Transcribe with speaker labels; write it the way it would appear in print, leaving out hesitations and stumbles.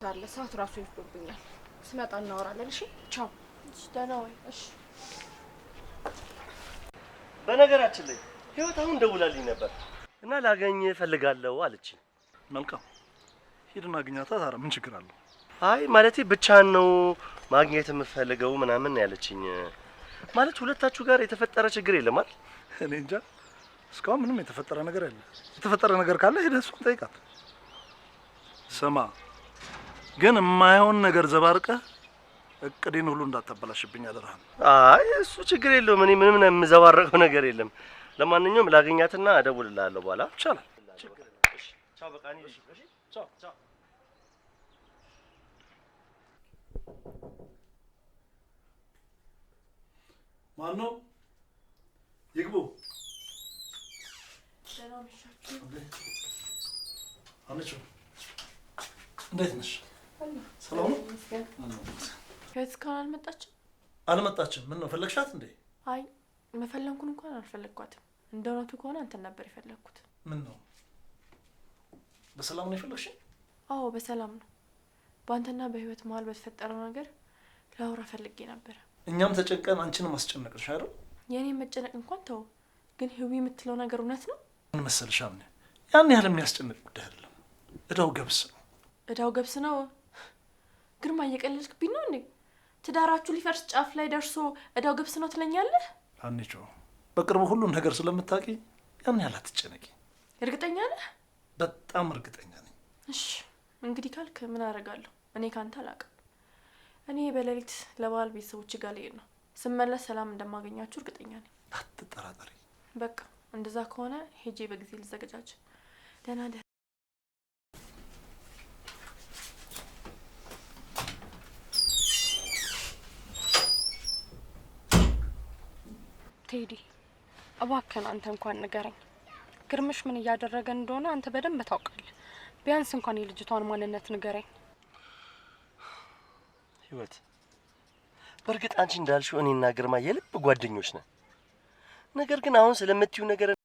Speaker 1: አለ፣ ሰዓት ራሱ ይወስዶብኛል። ስመጣ እናወራለን። እሺ፣ ቻው።
Speaker 2: እሺ፣ ደህና ወይ?
Speaker 1: እሺ።
Speaker 3: በነገራችን ላይ ህይወት አሁን ደውላልኝ ነበር እና ላገኝህ እፈልጋለሁ አለችኝ።
Speaker 4: መልካም፣ ሂድና አግኛታ። ታዲያ ምን ችግር አለው?
Speaker 3: አይ፣ ማለቴ ብቻህን ነው ማግኘት የምፈልገው ምናምን ነው ያለችኝ። ማለት ሁለታችሁ ጋር የተፈጠረ ችግር የለም አይደል?
Speaker 4: እኔ እንጃ፣ እስካሁን ምንም የተፈጠረ ነገር የለ። የተፈጠረ ነገር ካለ ሄደህ እሷን ጠይቃት። ስማ ግን የማይሆን ነገር ዘባርቀህ እቅዴን ሁሉ እንዳታበላሽብኝ አደራህን።
Speaker 3: አይ፣ እሱ ችግር የለውም። እኔ ምንም የምዘባረቀው ነገር የለም። ለማንኛውም ላገኛትና እደውልልሃለሁ በኋላ።
Speaker 4: ይቻላል።
Speaker 3: ቻው፣ በቃ እኔ እሺ፣ ቻው ቻው።
Speaker 4: ማን ነው? ይግቡ።
Speaker 2: ደህና አመሻችሁ።
Speaker 4: አንቺ እንዴት ነሽ? ሰላም ነው?
Speaker 2: ህይወት እስካሁን አልመጣችም?
Speaker 4: አልመጣችም። ምን ነው፣ ፈለግሻት እንዴ?
Speaker 2: አይ፣ መፈለግኩን እንኳን አልፈለግኳትም። እንደ እውነቱ ከሆነ አንተን ነበር የፈለግኩት።
Speaker 4: ምን ነው፣ በሰላም ነው የፈለግሽኝ?
Speaker 2: አዎ፣ በሰላም ነው። በአንተና በህይወት መሀል በተፈጠረው ነገር ላውራ ፈልጌ ነበረ።
Speaker 4: እኛም ተጨንቀን አንቺንም አስጨነቅንሽ አይደል?
Speaker 2: የእኔ መጨነቅ እንኳን ተው፣ ግን ህዊ የምትለው ነገር እውነት ነው?
Speaker 4: ምን መሰልሽ አምኔ፣ ያን ያህል የሚያስጨንቅ ጉዳይ አይደለም። እዳው ገብስ ነው።
Speaker 2: እዳው ገብስ ነው? ግርማ፣ እየቀለድክብኝ ነው እንዴ? ትዳራችሁ ሊፈርስ ጫፍ ላይ ደርሶ እዳው ገብስ ነው ትለኛለህ?
Speaker 4: አንቺ በቅርቡ ሁሉን ነገር ስለምታውቂ ያን ያህል አትጨነቂ።
Speaker 2: እርግጠኛ ነህ?
Speaker 4: በጣም እርግጠኛ ነኝ።
Speaker 2: እሺ፣ እንግዲህ ካልክ ምን አደርጋለሁ? እኔ ካንተ አላውቅም። እኔ በሌሊት ለበዓል ቤተሰቦች ጋር ልሄድ ነው። ስመለስ ሰላም እንደማገኛችሁ እርግጠኛ ነኝ።
Speaker 4: አትጠራጠሪ።
Speaker 2: በቃ እንደዛ ከሆነ ሄጄ በጊዜ ልዘገጃጅ። ደህና ደህና።
Speaker 1: ቴዲ፣ እባክህን አንተ እንኳን ንገረኝ። ግርምሽ ምን እያደረገ እንደሆነ አንተ በደንብ ታውቃለህ። ቢያንስ እንኳን የልጅቷን ማንነት ንገረኝ።
Speaker 3: ህይወት፣ በእርግጥ አንቺ እንዳልሽው እኔና ግርማ የልብ ጓደኞች ነን። ነገር ግን አሁን ስለምትዩ ነገር